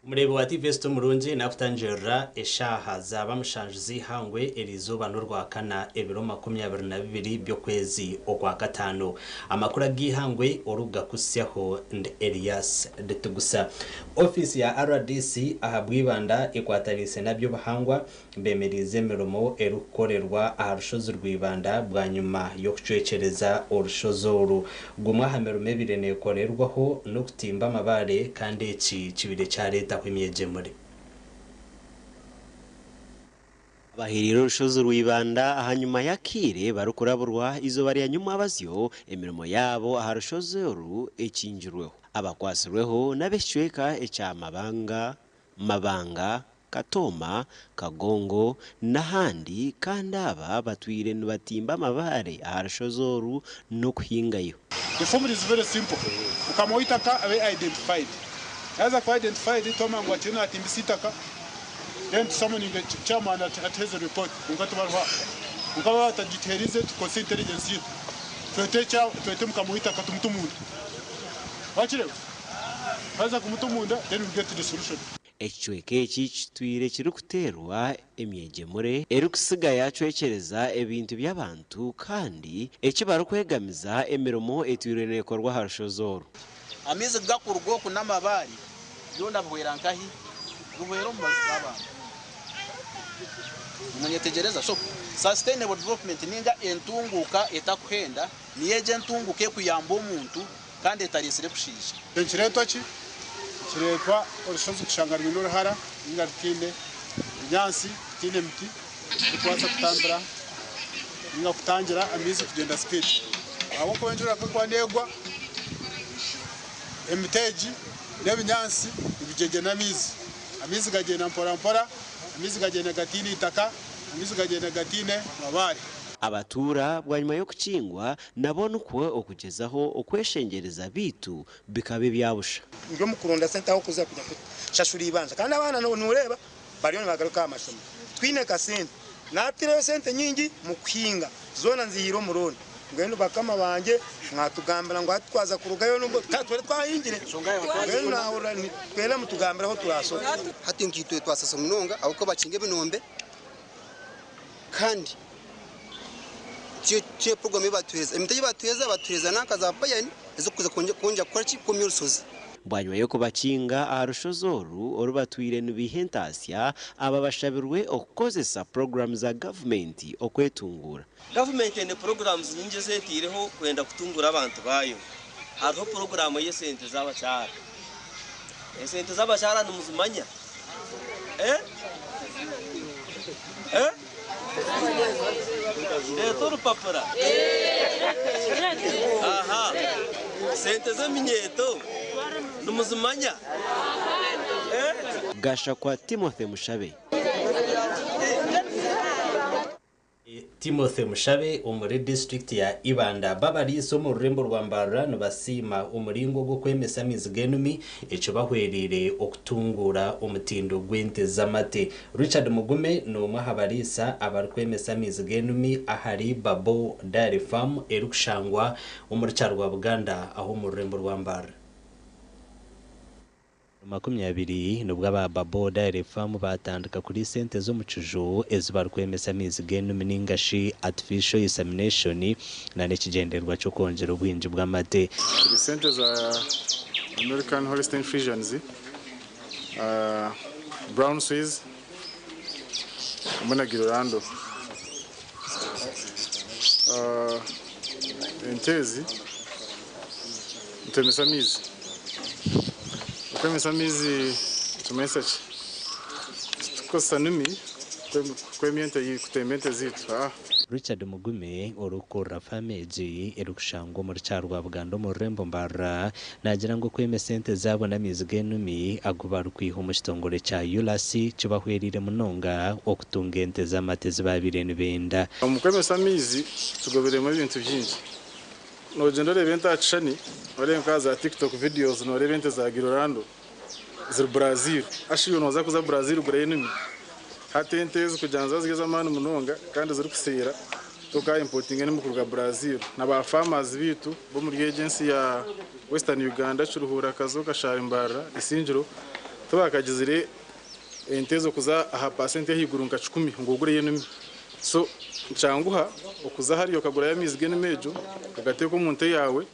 Omureebi wa TV City omurungi nakutangirira eshaaha zaaba mushanju z'eihangwe eriizooba n'orwakana ebiro 22 by'okwezi okwakataano. Amakuru ag'eihangwe orikugakuhitsyaho ndi Elias Ritugusa. Ofiisi ya rdc ahabw'eibanda ekwataniise n'aby'obuhangwa Bemereize emirimo erikukorerwa aha rushozi rw'Ibanda bwanyima y'okucwekyereza orushozi oru. Gumwe aha mirimo ebaire nekorerwaho n'okutimba amabaare kandi eki kibaire kyareetaho emyegyemure. Abaheriire orushozi rwa Ibanda ahanyima y'akaire barikuraburwa eizooba rya nyumwabazyo emirimo yaabo aha rushozi oru ekingirweho. Abakwatsirweho n'ab'ekicweka ekya Mabanga, Mabanga, Katooma, Kagongo n'ahandi kandi aba batwire nibatimba amabaare aha rushozi oru n'okuhingayo. The formula is very simple, mukama w'eitaka abe identified, yaaza kuba identified twamanya ngu akiriyo natimbisa eitaka then tusummoninge chairman atuheereze report kwonka tibariho aha. Kwonka baaba batagituheerize tukozese intelligence yaitu twete mukama w'eitaka tumute omunda. Wakireeba? Twaheeza kumuta omunda then we get the solution. Ekicweka eki kitwire kirikuteerwa emyegyemure erikutsiga yaacwekyereza ebintu by'abantu kandi eki barikwegamiza emirimo etwire neekorwa aha rushozi oru. Amaizi ku gakuruga oku n'amabaare, byona bihwera nkahi? Bihwera omu maju g'abantu. Nimunyetegyereza? So, sustainable development ninga entunguuka etakuhenda niyo egyo entunguuka ekuyamba omuntu kandi etareetsire kushiisha. Nikireetwa ki? Nikireetwa orushozi kushanga rwine oruhara ninga rutaine binyaatsi, rutaine miti erikubaasa kutambira ninga kutangira amaizi kugyenda sipiidi. Ahabw'okuba enjura ku erikuba neegwa, emiti egi n'ebinyaatsi nibigyegyena amaizi. Amaizi gagyenda mpora mpora, amaizi gagyenda gataine itaka, amaizi gagyenda gataine mabaare. Abatuura bwanyima y'okukingwa nabo nikwo okugyezaho okweshengyereza beitu bikaba ebya busha. Ndi omu kuronda sente ahu kuza kuja kushashura eibanja kandi abaana noreeba bariyo nibagaruka aha mashomero twine kasente. Naatireyo sente nyingi mu kuhinga zoona nzihiire omu looni. Mbwenu bakama bangye mwatugambira ngu hati twaza kurugayo nubwo twari twahingire mbwenu nahurira nitwenda mutugambire ahu turaasoke. Hati nkaitwe twasasa munonga ahabw'okuba bakinga ebinombe kandi tiyo puroguramu ei batuheereza. Emiti ei batuheereza, batuheereza nanka za payani ez'okuza kwongyera kukora ki? Kwomya orushozi. Bwanyima y'okubakinga aha rushozi oru oru batwire nibaiha entaasya, aba bashabirwe okukozesa puroguraamu za gavumenti okwetunguura. Gavumenti eine puroguraamu nyingi ezi etaireho kwenda kutunguura abantu baayo. Hariho puroguraamu ey'esente z'abakyara. Esente z'abakyara nimuzimanya? Eh? Eh? Ndeete orupapura? Aha. Sente z'eminyeeto nimuzimanya? Eh? Gashakwa Timothy Mushabe. Timothy Mushabe omuri disiturikiti ya Ibanda babariisa omu rurembo rwa Mbarara nibasiima omuringo gw'okwemesa amaizi g'enumi ekibahwereire okutunguura omutindo gw'ente z'amate. Richard Mugume n'omwe aha bariisa abarikwemesa amaizi g'enumi ahari Babo Dairy Farm erikushangwa omuri Kyarwabuganda aho omu rurembo rwa Mbarara. 20 nibwo aba Babo Dairy Farm baatandika kuriisa ente z'omu kiju ezi barikwemesa amaizi g'enumi ninga shi artificial insemination na n'ekigyendererwa ky'okwongyera obwingi bw'amate. Turiisa ente za American Holstein Friesians, Brown Swiss hamwe na Girolando. Ente ezi nitwemesa amaizi. Okwemesa amaizi nikimanyisa ki? Titukukozesa nimi kwemya ente kutemba ente zaitu. Richard Mugume orikukurira faamu egi erikushangwa omuri Kyarwabuganda omu rurembo Mbarara naagira ngu okwemesa ente zaabo n'amaizi g'enumi agu barikwiha omu kitongore kya ULAS kibahwereire munonga okutunga ente z'amate ezi baabaire nibenda. Omu kwemesa amaizi tugoberemu ebintu bingi. Noogyenda oreeba ente aha kishushani, oreeba nk'aha za TikTok videos nooreeba ente za Girorando ziri Brazil. Hashi iwe nooza kuza Brazil kugurayo enimi? Hati ente ezi kugira ngu ziba ziri ez'amaani munonga kandi zirikuseera, toka importinga enimi kuruga Brazil. Na ba farmers beitu b'omuri egi ensi ya Western Uganda, Kiruhura, Kazo, Kashari, Mbarara, Isingiro, Tibakagizire ente ezo kuza aha pasenti y'ahaiguru nka kikumi ngu ogureyo enumi. So nikyanguha okuza hariya okagurayo amaizi g'enumi egyo ogateeka omu nte yaawe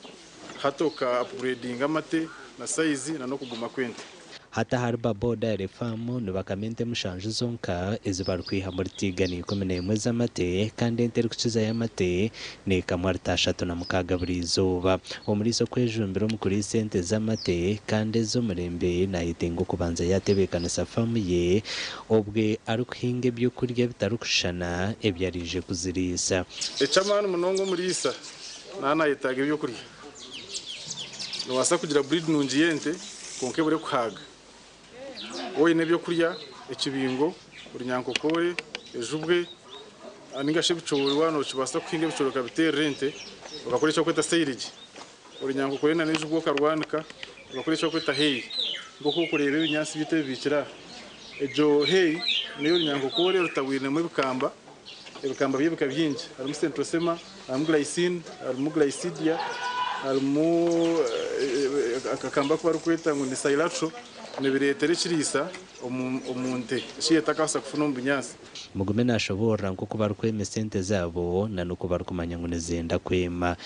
hati oka upgradinga amate na sayizi na n'okuguma kw'ente. Hati ahari Baboo Dairy Farm nibakama ente mushanju zonka ezi barikwihamu rutiigana 11 ez'amate kandi ente erikukizayo amate neekamwa rita 36 buri izooba. Omuriisa okwejumbira omu kuriisa ente z'amate kandi ez'omurembe nayetenga okubanza yaatebeekanisa faamu ye obwe arikuhinga ebyokurya bitarikushushana ebi araije kuziriisa. Eky'amaani munonga omuriisa naaba nayetaaga ebyokurya. Nobaasa kugira breed nungi y'ente kwonka ebure kuhaaga. Waaba oine ebyokurya, ekibingo, orunyankokore, ejubwe ninga shi ebicoori waaba nokibaasa kuhinga ebicoori okabiteerera ente okakora eki barikweta silage. Orunyankokore nana ejubwe okarwanika okakora eki barikweta hay. Nk'oku orikureeba ebinyaatsi byaitu ebibiikire aha. Egyo hay n'ey'orunyankokore rutabwiremu ebikamba, ebikamba by'ebika bingi harimu centrosema, harimu glycine, harimu glycidia, harimu akakamba aku barikweta ngu ni silatro, nibireetera ekiriisa omu nte eki etakabaasa kufuna omu bunyaatsi. Mugume naashoboorora nk'oku barikwema esente zaabo na n'oku barikumanya ngu nizenda kwema.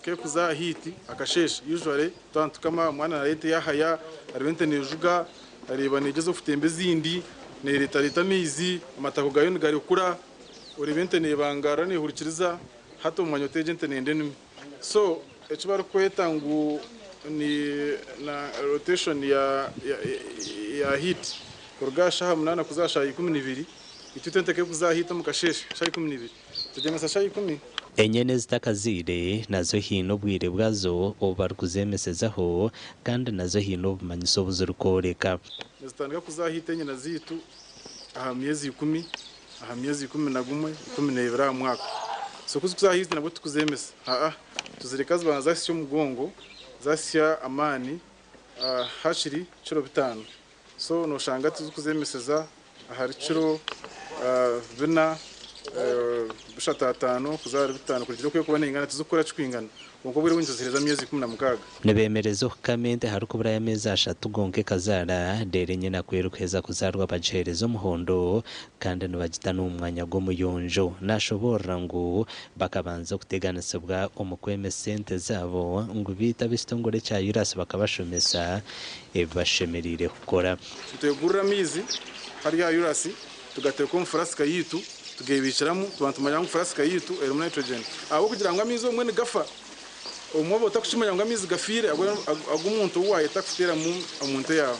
Kekuza aha heat akasheeshe usually twaba nitukama omwana nareeta eyahaya areeba ente nejuga areeba negyeza okutemba ezindi nereetareeta amaizi amatako gaayo nigarekura oreeba ente nebangarira nehurikiriza hati omumanya oti egi ente neyenda enumi so eki barikweta ngu ni na rotation ya ya heat kuruga aha shaaha munaana kuza aha shaaha 12 itwe ente kekuza aha heat omu kasheeshe shaaha 12 tugyemesa shaaha 10. Enyana ezitakazaire nazo haine obwire bwazo obu barikuzeemesezaho kandi nazo haine obumanyiso obu zirikworeka. Nizitandika kuza aha heat enyana zaitu aha myezi 10, aha myezi 11, 12 aha mwaka. So ku zikuza aha heat nabwo tikuzemesa aa tuzireka zibanza zasya omugongo, zasya amaani hakiri kiro 5. So noshanga tizikuzemeseza ahari kiro 4, 3 5 kuza ahari 5 kurugiirira oku erikuba neingana tizikukura kikwingana. Kwonka obwire obwingi tuziheereza amyezi 16. Nibeemereza okukama ente harikuburayo ameezi ashatu gonka ekazaara, reero enyena ku erikuheza kuzaarwa bagiheereza omuhondo kandi nibagita n'omu mwanya gw'omuyonjo. Naashoboorora ngu bakabanza okuteganisibwa omu kwemesa ente zaabo ngu beitu ab'ekitongore kya URAS bakabashomesa ebi bashemereire kukora. Nitwegurira amaizi hariya aha URAS tugateeka omu furasika yaitu tugebiikiramu tuba nitumanya ngu furasika yaitu erimu nitrogen. Ahabw'okugira ngu amaizi obumwe nigafa, obumwe oba otakukimanya ngu amaizi gafiire ag'omuntu ou waayeta kuteeramu omu nte yaawe.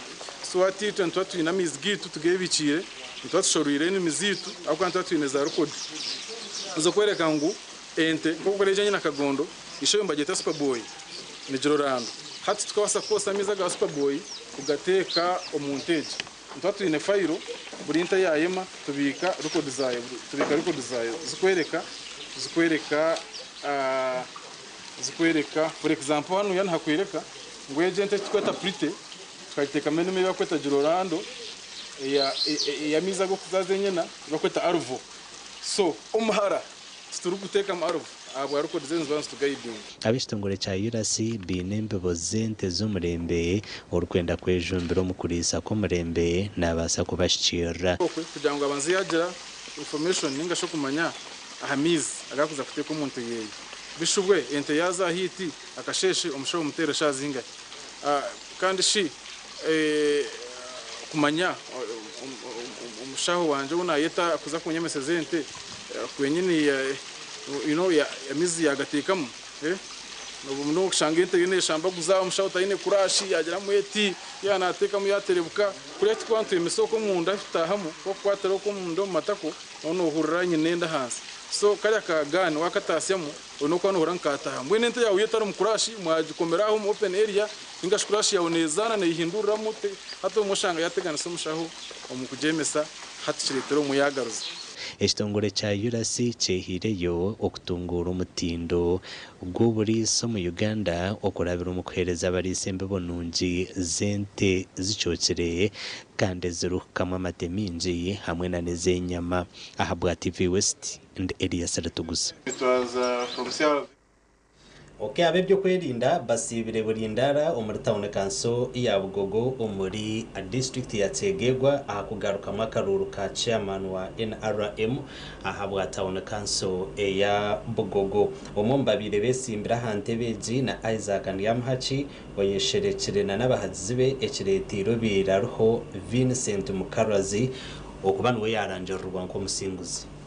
So hati itwe nituba twine amaizi gaitu tugebiikiire, nituba tushoroire enimi zaitu ahabw'okuba nituba twine za rekodi ez'okworeka ngu ente nk'oku eri enyina kagondo, ishobe nibagyeta superboy nigirorando. Hati titukabaasa kukozesa amaizi aga superboy kugateeka omu nte egi. Nituba twine fayiro buri nte yaayema tubiika rekodi zaayo, tubiika rekodi zaayo zikwereka zikwereka zikwereka for example hanuya nihakwereka ngu egi ente ekiturikweta Pretty tukagiteekamu enimi ei barikweta Girorando ey'amaizi ag'okuzaaza enyena ei barikweta Arvo. So omuhara titurikuteekamu Arvo ahabwa rekodi zeezo niziba nizitugayidinga. Ab'ekitongore kya URAS baine embibo z'ente z'omurembe, orikwenda kwejumbira omu kuriisa kw'omurembe naabaasa kubashikiirira. Okwe kugira ngu abanze yaagira information ninga shi okumanya aha maizi agakuza kuteeka omu nte yeeye. Bishubwe ente yaaza aha hiiti akasheeshe omushaho omuteera eshaaha zingahi? Kandi shi kumanya omushaho wangye ou naayeta kuza kunyemeseza ente kwenyini you know amaizi yaagateekamu? Noshanga ente eriyo neeshambaguza omushaho taine kurashi yaagiramu eti yaaba naateekamu yaaterebuka. Kuriya tikuba nitwemesa okwo omunda tutaahamu kwakukwatira okwo omunda omu matako aho noohurira nyina enda ahansi. So kariya ka gun waakataasyamu oine okuba noohurira ngu kaataahamu. Mbwenu ente yaawe yo etari omu kurashi mwagikomera aho omu open area ninga shi kurashi yaawe neezaana neeyehinduriramu hati obumwe oshanga yaateganisa omushaho omu kugyemesa hati kireetera obumwe yaagaruza. Ekitongore kya URAS kyehaireyo okutunguura omutindo gw'oburiisa omu Uganda okurabira omu kuheereza abariisa embibo nungi z'ente zicookire kandi ezirikukamwa amate maingi hamwe na n'ez'enyama. Ahabwa TV West, ndi Elias Rituguza. It was from CRV. Okay, ab'ebyokwerinda basiibire Bulindara omuri tawuni kanso ya Bugogo omuri disiturikiti ya Kyegegwa aha kugarukamu akaruuru ka chairman wa NRM ahabwa tawuni kanso eya Bugogo. Omwe omu babaire besimbire aha ntebe egi na Isaac Ndyamuhaki oyesherekire na n'abahagizi be ekireteire obaire ariho Vincent Mukarazi okuba niwe yarangirirwa nk'omusinguzi.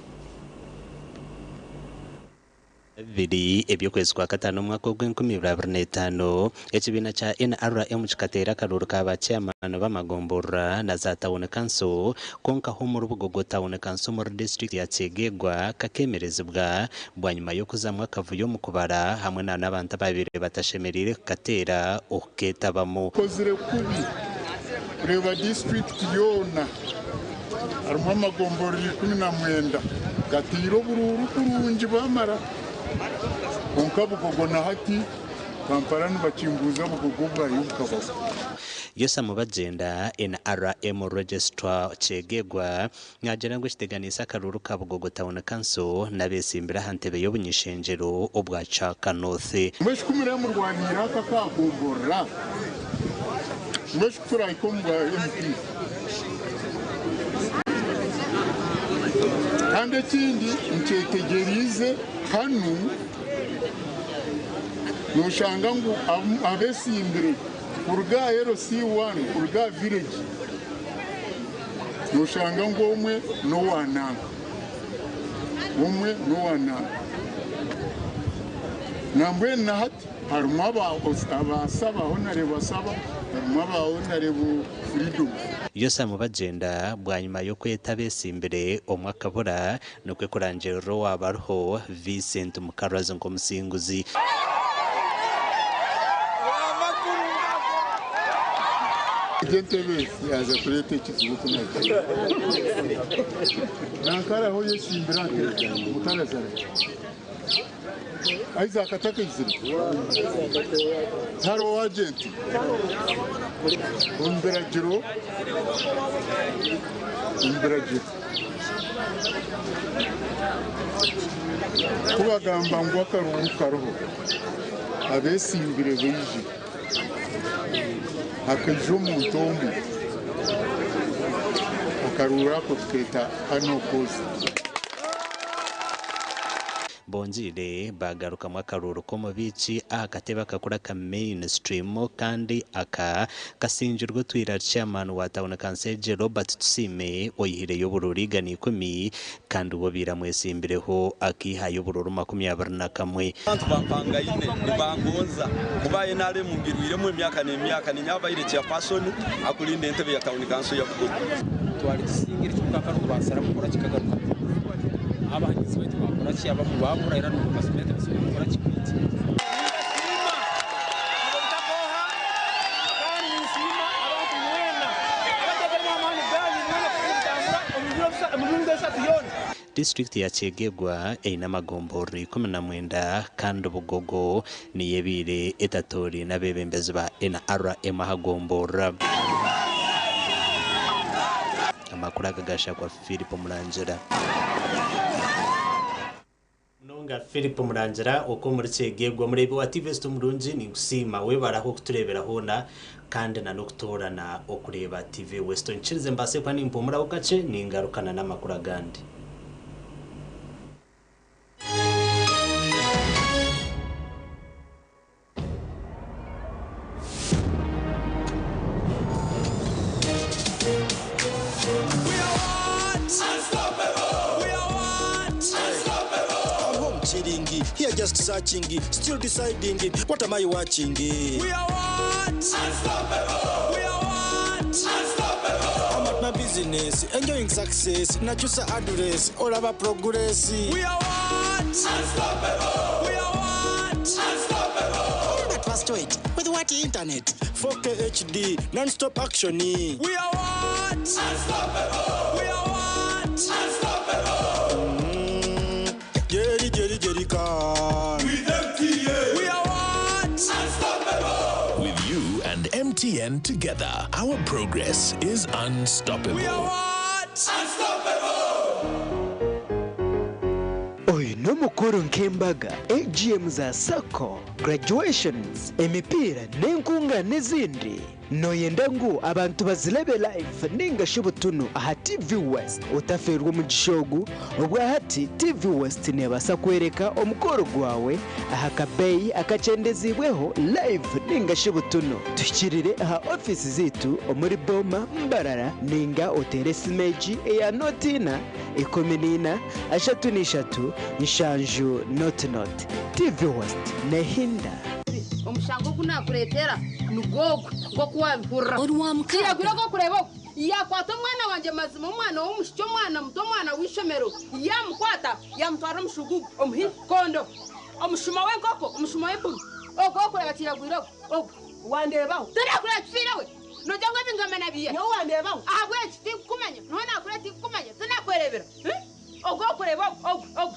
Bibiri eby'okwezi kwa kataano omwaka ogw'enkumi ibiri abiri n'etaano, ekibiina kya NRM kikateera akaruuru ka ba chairman b'amagomborora na za tawuni kanso kwonka ho omuri Bugogo tawuni kanso omuri disiturikiti ya Kyegegwa kakeemerezibwa bwanyima y'okuzamu akavuyo omu kubara hamwe na n'abantu ababaire batashemereire kukateera okukeetabamu. Kozire kubi kureeba disiturikiti yoona harimu amagomborora 19 gateire oburuuru kurungi bwamara. Kwonka Bugogo na hati Kampala nibakimbuuza Bugogo bwayo bukabaho. Yosa Mubagenda, NRM Registrar Kyegegwa, naagira ngu ekiteganiise akaruuru ka Bugogo Town Council n'abeesimbire aha ntebe y'obunyishengyero obwa Kyaka North. Mbwenu shi ku muremurwanira aka kagomborora, mbwenu shi ku turahika omu bwa MP? Kandi ekindi nkyetegyereize hanu, noshanga ngu abesimbire kuruga aha LC1 kuruga aha village, noshanga ngu omwe n'owananka, omwe n'owananka. Nambwenu na hati harimu abasaba, Honorable Asaba, harimu aba Honorable Freedom. Yosa Mubagenda bwanyima y'okweta abesimbire omwe akabura nikwo kurangirira owaaba ariho Vincent Mukarazi nk'omusinguzi. Egyo entebe yaza kureeta ekizibu kunagira. Nankaraho yesimbire ate Mukarazi ari. Isaac atakaizire. Hariho agenti. Omu biragiro, omu biragiro. Kubagamba ngu akaruuru kariho, abesimbire baije. Hakaija omuntu omwe. Akaruuru ako tukeeta unopposed. Bongiire bagarukamu akaruuru k'omubiiki aha katebe akakuru aka mainstream kandi aka kasingirwe otwire ari chairman wa tawuni kanso Robert Tusiime oyihireyo oburuuru 110 kandi we obaire amwesimbireho akiihayo oburuuru 21. Abantu bampangaine nibangonza kuba NRM ngirwiremu emyaka n'emyaka, ninyabaire chairperson akulinda entebe ya tawuni kanso ya Bugogo. Twari tusingire ky'omukakarungu basara kukora kikagaruka. Abahangizi baitu bakora ki abamu babura era n'omu basomere bakora kikwiti. Disitulikiti ya Kyegegwa eine amagomborora 19 kandi Bugogo niyo ebaire etatoori n'abeebembezi ba NRM aha gomborora. Amakuru aga gashakwa Philip Murangira. Munonga Philip Murangira okwo muri Kyegegwa mureebi wa TV West omurungi ninkusiima webaraho okutureebera hoona kandi na n'okutoorana okureeba TV West. Nkirize mbaase kuba nimpumuraho kakye ningarukana n'amakuru agandi. Here just searching, still deciding, what am I watching? We are what? Unstoppable! We are what? Unstoppable! I'm at my business, enjoying success, nachusa address, all about progress. We are what? Unstoppable! We are what? Unstoppable! But fast wait, with what internet? 4K HD, non-stop action. We are what? Unstoppable! We are what? Unstoppable! Jerry, Jerry, Jerry, can. With MTN. We are what? Unstoppable. With you and MTN together, our progress is unstoppable. We are what? Unstoppable. Oyo Omukoro nk'embaga, AGM za Sacco, graduations, emipiira n'enkungaana ezindi. Nooyenda ngu abantu bazirebe live ninga shi butunu aha TV West? Otafeerwa omugisha ogu, obwahati TV West neebaasa kworeka omukoro gwawe aha kabeeyi akakyendeziibweho live ninga shi butunu. Tuhikirire aha ofiisi zaitu omuri Boma, Mbarara ninga oteere esimu egi eya nooti ina, 14, 33, 70 0 0. TV West neehinda. Omushango ogu naakureetera nigwo ogu, nk'oku waabihurira. Kiragwire ogu orikureeba ogu, yaakwata omwana wangye mazima, omwana w'omwishiki, omwana muto, omwana w'eishomero, yaamukwata, yaamutwara omu shugugu, omu hi kondo, omushuma w'enkoko, omushuma w'empunu. Ogu orikureeba kiragwire ogu, ogu. Wandeebaho? Tindaakureeba kifiire we! Noogira ngu ebi ngamba nabiiha? Nyowe wandeebaho? Ahabw'enki? Tinkukumanya. Noha naakureeba tinkukumanya, tindakwereebera. Hi? Ogu orikureeba ogu, ogu, ogu.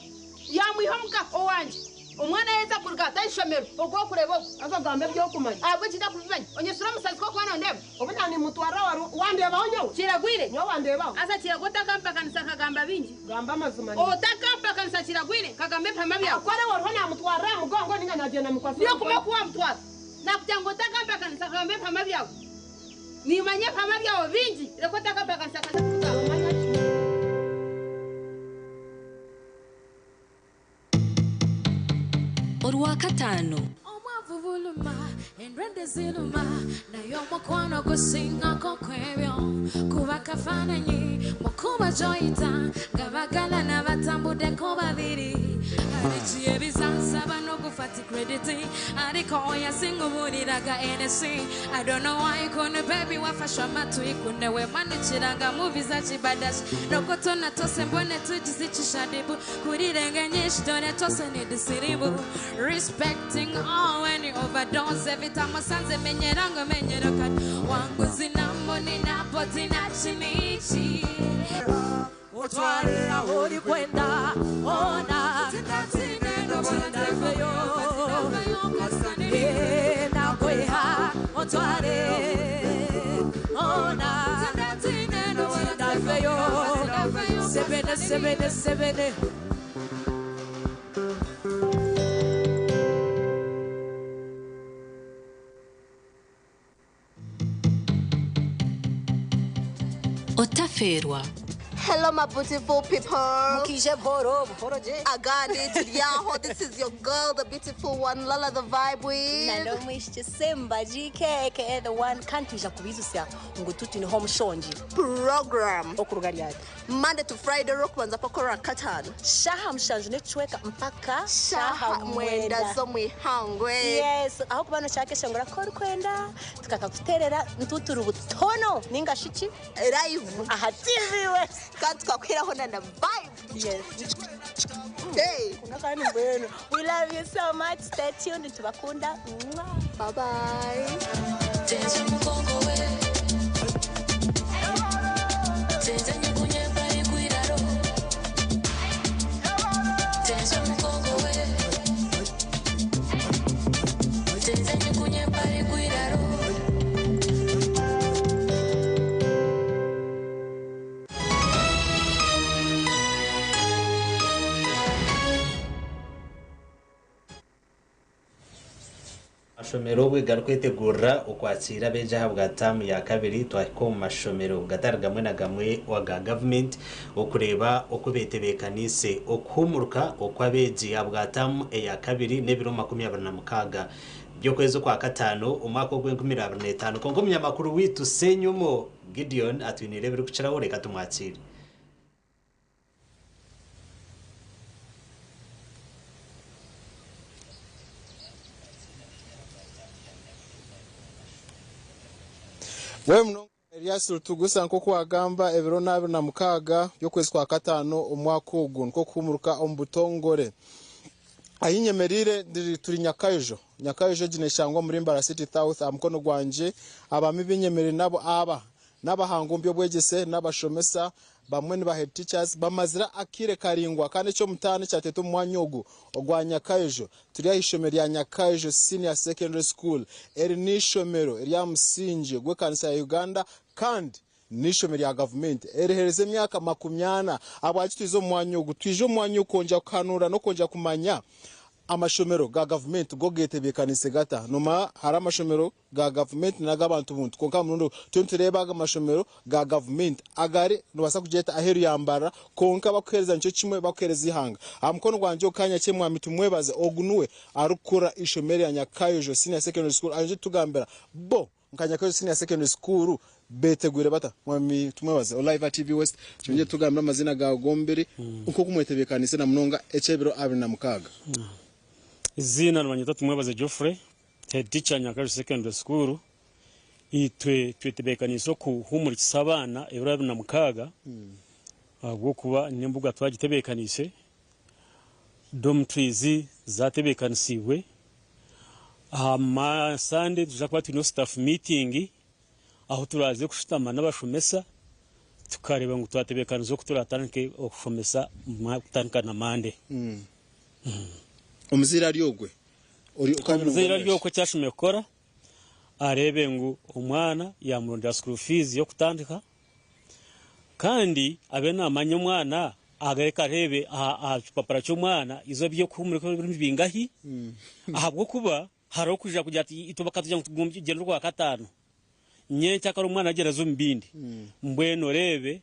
Yaamwiha omuka owangye. Omwana yaija kuruga ata aha ishomero? Ogu orikureeba ogu. Haza ogamba eby'okumanya. Ahabw'enki ntakubimanya? Onyetsire omusazi ku orikuba nondeeba? Obu naanimutwarira wari wandeebaho nyowe? Kiragwire. Nyowe wandeebaho? Haza Kiragwa otakampakanisa nkagamba bingi. Gamba amazima. Otakampakanisa Kiragwire nkagamba ebihama byawe. Akore wariho naamutwarira aha mugongo ninga naagyenda mukwatsire Niyo kuma oku waamutwara. Naakugira ngu otakampakanisa nkagamba ebihama byawe. Niimanya ebihama byawe bingi. Reka otakampakanisa nkaza kubigamba. Orwakataano. Obwavu buluma, endwadde ziruma, naye omukwano gusingako kwebyo. Kuba kafaananyi mukuba gy'oyita nga bagalana batambuddeko babiri. Hari igihe bizansaba no gufata credit, ariko oya sinkubuliraga NC. I don't know why ukuntu baby wafashe amatwi kunewe manukiranga muvi za kibadashi. Nuko tunatose mbone tugize ikishadibu, kurirenga nyinshi dore twose ni dusiribu. Respecting all when you overdose every time usanze menyera ngo menyera kati wangu zinambo ninapo zinachimichi. Utware aho uri kwenda ona tindaveyo nakweha utware ona tindaveyo sebene sebene sebene. Otafeerwa. Hello, my beautiful people. Agandi Tidyaho. This is your girl, the beautiful one, Lala the Vibe with. Nanomwishiki Simba GK aka the one kandi kubizusa ngu tuti niho mushongi program okuruga ryari Monday to Friday rokubanza pakora katano shaha mushanju n'ekicweka mpaka shaha mwenda z'omwihangwe. Yes, aho kuba nokyakeshongora ko orikwenda tukakakuterera ntuturi butono ninga shiki live aha TV West kandi tukakwiraho na na vibe. Yes. Hey. Kandi mbwenu we love you so much, stay tuned, tubakunda. Bye bye. Amashomero obwe garikwetegurira okwakira abeegi aha bwa taamu ya kabiri twahika omu mashomero gatari gamwe na gamwe aga gavumenti okureeba oku betebeekaniise okuhumuruka okw'abeegi aha bwa taamu eya kabiri n'ebiro 26 by'okwezi okwa kataano omwaka ogw'e2025. Kwonka omunyamakuru waitu Senyumo Gideon atwiniire ebirikukiraho, reka tumwakire. We munonga Elias Rutugusa, nk'oku wagamba, ebiro 26 by'okwezi kwa kataano omwaka ogu nikwo kuhumuruka omu butongore. Ahinyemerire turi Nyakaijo. Nyakaijo egi neshangwa muri Mbarara City South. Aha mukono gwangye abami binyemerire nabo aba n'abahangu by'obwegyese n'abashomesa, bamwe ni ba head teachers bamazira akire karingwa. Kandi eky'omutaano ekyateta omu mwanya ogu ogwa Nyakaijo, turi aha ishomero rya Nyakaijo Senior Secondary School. Eri ni ishomero erya musingi gw'ekanisa ya Uganda kandi N'eishomero rya gavumenti eriheereza emyaka 40. Ahabwaki twija omu mwanya ogu? Twija omu mwanya ogu kwongyera kuhanuura n'okwongyera kumanya amashomero ga gavumenti go geetebeekaniise gata. Noomanya hariho amashomero ga gavumenti n'ag'abantu buntu kwonka aha murundi ogu turiyo nitureeba aga mashomero ga gavumenti agari noobaasa kugyeta aheeru ya Mbarara kwonka bakuheereza nikyo kimwe bakuheereza eihanga. Aha mukono gwangye ogu Kanyakye Mwami Tumwebaze ogu niwe arikukurira eishomero erya Nyakayojo Senior Secondary School aije kutugambira bo Nka Nyakayojo Senior Secondary School betegwire bata? Mwami Tumwebaze ori live aha TV West, kyongye tutugambire amazina gaawe g'omubiri, nk'oku mwetebeekaniise na munonga eky'ebiro 26. Eiziina nibanyeta Tumwebaze Geoffrey, Head Teacher Nyakayojo Secondary School. Itwe twetebeekaniise okuhuumurikisa abaana ebiro 26 ahabw'okuba n'embuga twagitebeekaniise. Dormitories zatebeekanisiibwe. Aha ma Sunday nituza kuba twine staff meeting ahu turaaze kushutama n'abashomesa tukareeba ngu twatebeekanisa oku turatandike okushomesa kutandika na Monday. Omuzaire ari ogwe ori Omuzaire ari okwe eki ashemereire kukora areebe ngu omwana yaamurondera school fees y'okutandika Kandi abe naamanya omwana, agareke areebe aha kipapura ky'omwana eizooba eby'okuhuumurika birimu bingahi, ahabw'okuba hariho okwija kugira ati itwe bakatugira ngu tugyende Orwakataano, nyenkyakare omwana agyenda aza omu bindi. Mbwenu oreebe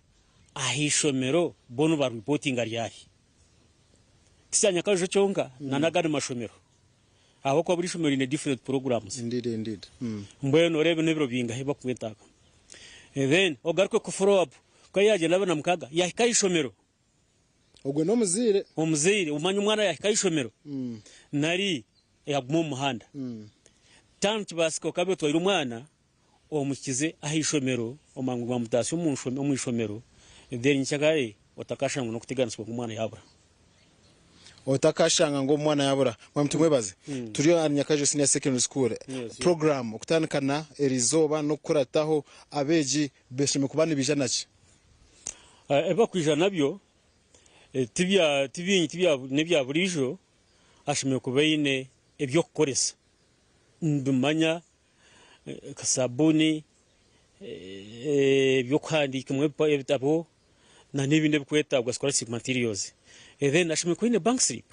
aha ishomero bo nibaripootinga ryari. Ti kya Nyakajojo kyonka, na n'agandi mashomero. Ahabw'okuba buri ishomero riine different programs. Indeed, indeed. Mbwenu oreebe n'ebiro bingahi bakwetaaga. Then ogaruke ku follow up ku yagyenda 26 yahika ah'ishomero. Ogwe n'omuzaire. Omuzaire omanye omwana yahika ah'ishomero nari yaguma omu muhanda. Tano nikibaasika okaaba otwaire omwana omuhikize ah'ishomero omangu gwamutaasya omu ishomero then nyenkyakare otakashangwa n'okuteganisibwa ngu omwana yaabura. Otakashanga ngu omwana yabura. Mwami Tumwebaze, turi ahari Nyakajo Senior Secondary School. Program okutandika na erizooba n'okukurataho abeegi bashemereire kuba nibaija naki? Ebi bakwija nabyo ti bingi n'ebya buriijo, ashemereire kuba aine eby'okukoresa nibimanya nka sabuuni, eby'okuhandiikamu ebitabo na n'ebindi ebirikwetaagwa scholastic materials. Then ashemereire kuba aine bank slip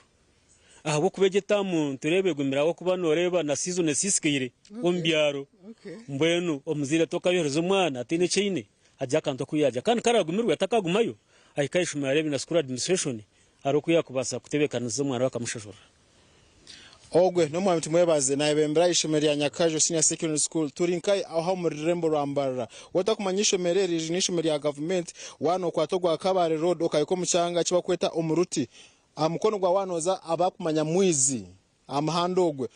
ahabw'okuba egi etaamu nitureeba egumire ahabw'okuba nooreeba na season esiisikaire omu byaro. Mbwenu omuzaire tokayohereza omwana ataine eki aine agire akantu aku yaarya kandi ku araagumirwe atakagumayo ahike aha ishomero areebe na school administration hariho oku yaakubaasa kutebeekanisa omwana we akamushashurira. Ogwe n'omwami Tumwebaze nayebembera eishomero rya Nyakajo Senior Secondary School. Turi nkahi aho omu rurembo rwa Mbarara. Wotakumanya eishomero eri, eri n'eishomero rya gavumenti. Waaba nokwata ogwa Kabale Road okahika omu kyanga eki bakweta Omuruti. Aha mukono gwa waaba noza abakumanya Mwizi aha muhanda ogwe.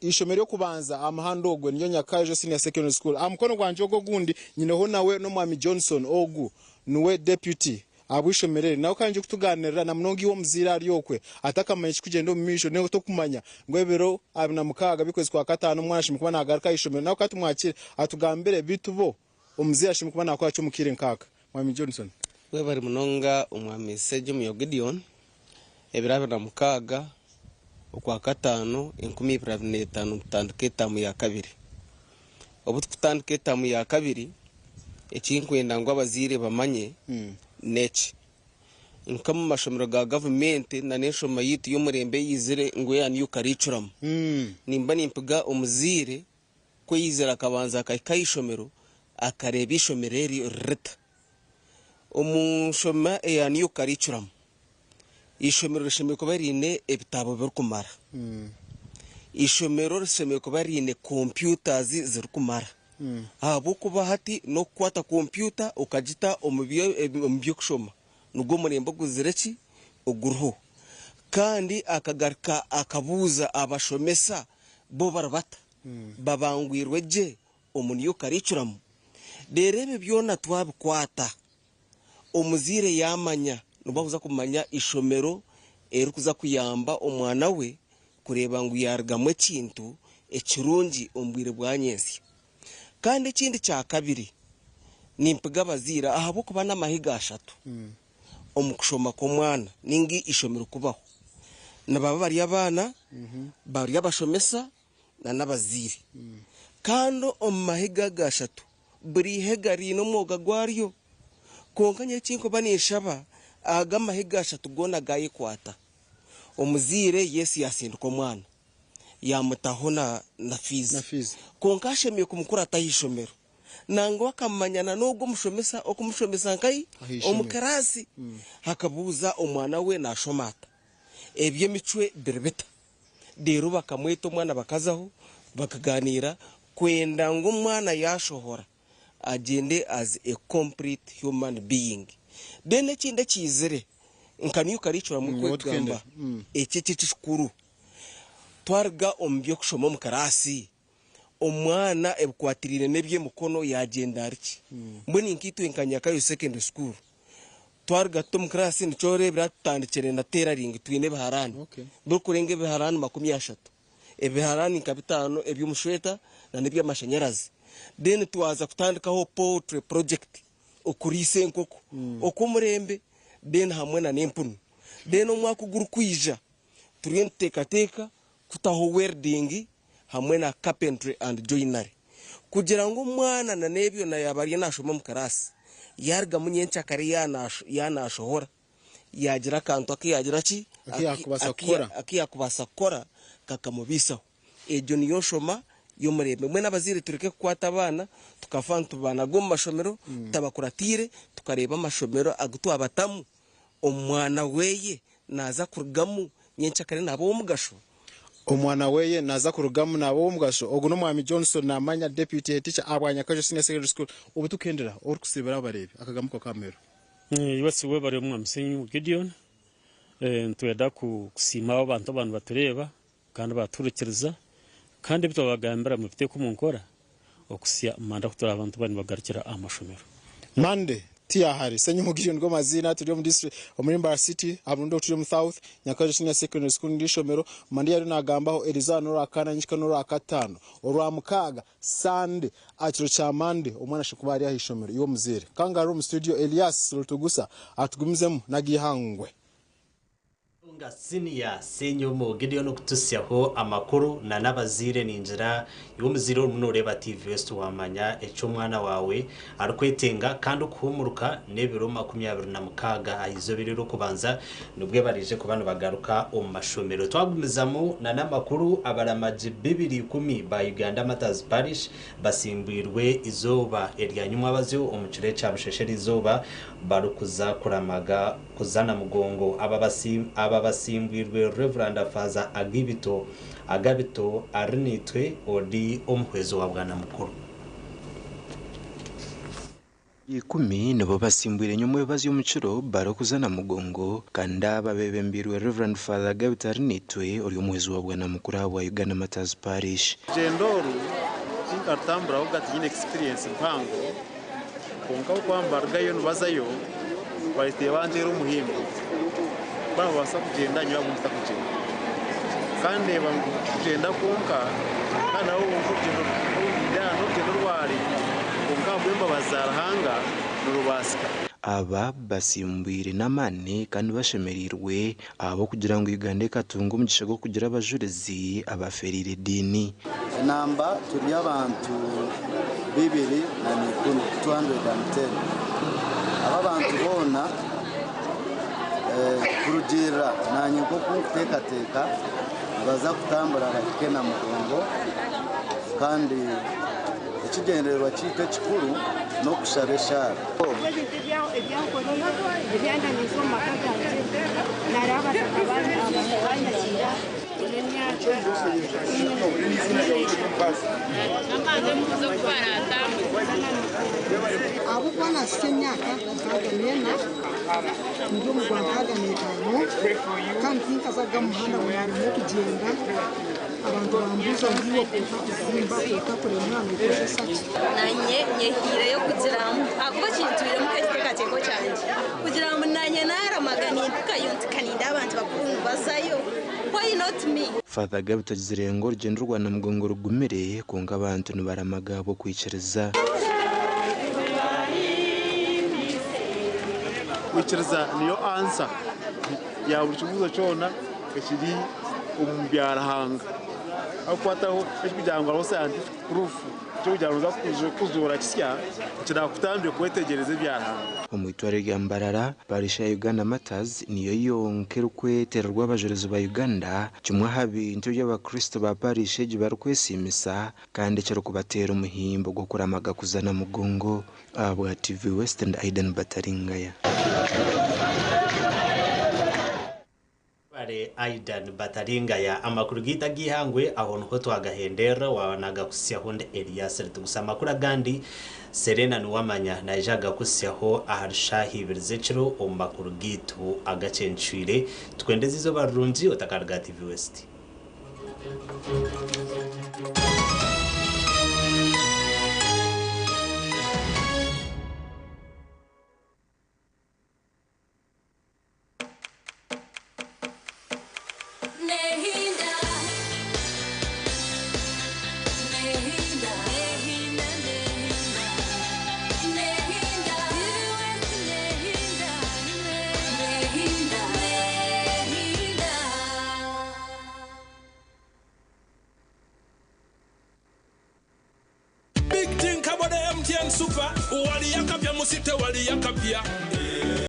Eishomero ry'okubanza aha muhanda ogwe niryo Nyakajo Senior Secondary School. Aha mukono gwangye ogwo ogundi nyineho nawe n'omwami Johnson ogu niwe deputy Ahabw'eishomero eri, nawe ka nigye kutugaanirira na munonga iwe omuzaire ari okwe atakamanya ekirikugyenda omu maisho naiwe tokumanya ngu ebiro 26 by'okwezi kwa kataano omwana ashemereire kuba naagaruka aha ishomero nawe ka tumwakire atugambire beitu bo omuzaire ashemereire kuba naakora ki omu kaire nk'aka. Mwami Johnson. Webare munonga Omwami Ssegimuyo Gideon, ebiro 26 Okwakataano 2025 nitutandika etaamu ya kabiri. Obu tukutandika etaamu ya kabiri, eki nkwenda ngu abazaire bamanye n'eki, nk'omu mashomero ga gavumenti na n'enshoma yaitu y'omurembe eyizire ngu eya new curriculum, nimba nimpiga omuzaire ku eyizire akabanza akahika aha ishomero akareeba eishomero eryo ririta. Omu nshoma eya new curriculum, Eishomero rishemereire kuba riine ebitabo birikumara. Eishomero rishemereire kuba riine computers zirikumara ahabw'okuba hati n'okukwata kompyuta okagita omu by'okushoma nigwo murembe oguzire ki oguriho. Kandi akagaruka akabuuza abashomesa bo bari bata? Babangwirwe gye omu new curriculum? Reero ebyo byona twabikwata Omuzaire yaamanya nibwo arikuza kumanya eishomero eririkuza kuyamba omwana we kureeba ngu yaarugamu ekintu ekirungi omu bwire bwa nyentsya. Kandi ekindi kyakabiri, nimpiga abazaire ahabw'okuba n'amahiga ashatu omu kushoma kw'omwana nainga eishomero kubaho. Nibaba bari abaana, bari abashomesa nana abazaire. Kandi omu mahiga aga ashatu, Buri ihega riine omwoga gwaryo. Kwonka nyowe eki nkuba ninshaba, aga amahega ashatu goona gaayekwata. Omuzaire Yesu yaasindika omwana, yaamutaho na na fiizi. Kwonka ashemereire kumukurata aha ishomero. Nangwa akamanya na n'ogwo omushomesa okumushomesa nkahi? Omu kiraasi. Akabuuza omwana we naashoma ata? Eby'emicwe biri bita? Reero bakamweta omwana bakazaho bakaganiira kwenda ngu omwana yaashohora agyende as a complete human being. Then ekindi ekiizire nka new curriculum oku ekugamba eki ekyo ekikuru, twaruga omu by'okushoma omu kiraasi, omwana ebikwatiraine n'eby'emikono yaagyenda ari ki? Mbwenu nkaitwe nka Nyakayo Secondary School, twaruga tuta omu kiraasi nikyo oreebera tutandikire na tailoring twine ebiharaani birikurenga ebiharaani 30. Ebiharaani nka bitaano eby'omushweta na n'eby'amashanyarazi. Then twaza kutandikaho poultry project, okuriisa enkoko okw'omurembe then hamwe na n'empunu. Then omwaka ogurikwija turiyo nituteekateeka kutaho welding hamwe na carpentry and joinery kugira ngu omwana na n'ebyo na yaaba ariyo naashoma omu kiraasi yaarugamu nyenkyakare yaanashohora yaagira akantu aku yaagira ki? Aku yaakubaasa kukora. Aku yaakubaasa kukora kakamubaisaho. Egyo niyo nshoma y'omurembe. Mbwenu abazaire tureke kukwata abaana tukafa nitubanaga omu mashomero tutabakuratiire, tukareeba amashomero agu twabatamu omwana weye naaza kurugamu nyenkyakare naaba ow'omugasho. Omwana weye naaza kurugamu naaba ow'omugasho. Ogu n'Omwami Johnson Namanya, Deputy Head Teacher ahabwa Nyakajo Senior Secondary School. Obu tukuhendera, orikusiibira abareebi akagambo kawe k'aha muheru. Iwe webare Omwami Ssenyonyi Gideon. Nitwenda kusiima abo abantu ababa nibatureeba kandi batuhurikiriza kandi ebi twabagambira mubiteeke omu nkora okuhitsya Mande ahu turaaba nituba nibagarukira aha mashomero. Mande tiyahare. Ssenyonyi Gideon nigo maziina, turi omu district omuri Mbarara City aha Burundi obu turi omu South, Nyakajo Senior Secondary School niryo ishomero. Mande yariyo nagambaho erizooba n'orwakana nyekiro n'orwakataano, orwamukaaga Sande, aha kiro kya Mande, omwana ashemereire kuba ari aha ishomero. Iwe omuzaire, kangaroo omu studio Elias Rutugusa atugumizemu n'ag'eihangwe. Nga siniya Ssenyomo Gideon okututsyaho amakuru na n'abazaire ningira iwe omuzaire orimu noreeba TV West wamanya eki omwana waawe arikwetenga kandi okuhumuruka n'ebiro 26 aha izooba eri ery'okubanza nibwe baraije kuba nibagaruka omu mashomero. Twagumizamu na n'amakuru, abaramagi 210 ba Uganda Martyrs Parish basimbwirwe eizooba erya nyumwabazyo omu kiro ekya Busheshe eriizooba barikuza kuramaga kuza Namugongo. Aba basimbwirwe Rev. Faaza Agibito Agabito Arinaitwe ori omuhwezi wa Bwanamukuru. 10 nibo basimbwire nyomwebazi omu kiro barikuza Namugongo kandi aba bebembeirwe Rev. Father Gabito Arinaitwe ori omuhwezi wa Bwanamukuru ahabwa Uganda Martyrs Parish. Orugyendo oru tinkarutamburaho ga tinyine experience mpango kwonka ahabw'okuba nibarugayo nibazayo bahikire banteera omuhimbo ku nibabaasa kugyenda nyowe ahabw'okuba ntakugyenda kandi ndeeba ngu kugyenda kwonka kandi nabwo orugyendo n'orugyendo orware kwonka ahabw'embabazi za Ruhanga nirubaasika. Aba basimbwire n'amaani kandi bashemereirwe ahabw'okugira ngu Uganda ekatunga omugisha gw'okugira abajurizi abafeereire ediini. Enamba turi abantu 210, 210. Aba abantu boona kurugiirira naanye nk'oku nkuteekateeka nibaza kutambura bahike Namugongo kandi ekigyendererwa kyaitu ekikuru n'okushaba eshaara. Ebintu ebyankoreire ebyandanyiza omu maka gangye nari abataka banyakiira n'emyaka 13. Ahabw'okuba naahitsya emyaka 64, ndi omu gwa 65 kandi tinkazaga omu muhanda ngu naaremwa okugyenda, abantu bambuuza ngu iwe otakuzimba, otakuremwa nookozesa ki? Nanye nyehiireyo kugira ngu ahakuba kintwiremu nk'ekiteekateeko kyangye kugira ngu nanye naaramaga nimpikayo nti ka nindeeba abantu bakuru nibazayo why not me? Father Gabito agizire ngu orugyendo rwa Namugongo rugumire kwonka abantu nibaramaga ahabw'okwikiriza. Kwikiriza niyo ansa ya buri kibuuzo kyona ekiri omu bya Ruhanga. Akukwataho ekikugira ngu hariho scientific proof ekyokugira ngu oza kuzoora kisya kirakutambye kwetegyereza ebya Ruhanga. Omu itware rya Mbarara, Parish ya Uganda Martyrs niyo yonka erikwetererwa abajurizi ba Uganda, kimwe aha bintu ebi abakristo ba parish egi barikwesiimisa kandi ekirikubateera omuhimbo gw'okuramaga kuza Namugongo. Ahabwa TV West ndi Aidan Bataringaya. Webare Aidan Bataringaya. Amakuru gaitu ag'eihangwe aho niho twagahenderera waaba nagakuhitsyaho ndi Elias Ritugusa. Amakuru agandi Serena Nuwamanya naija kugakuhitsyaho ahari shaaha ibiri z'ekiro omu makuru gaitu agakyencwire. Tukwendeze eizooba rirungi otakaruga aha TV West. Nehinda, nehinda, nehinda, nehinda, nehinda, nehinda, nehinda. Big thing about the MTN Super. Wali yakapya musite wali yakapya.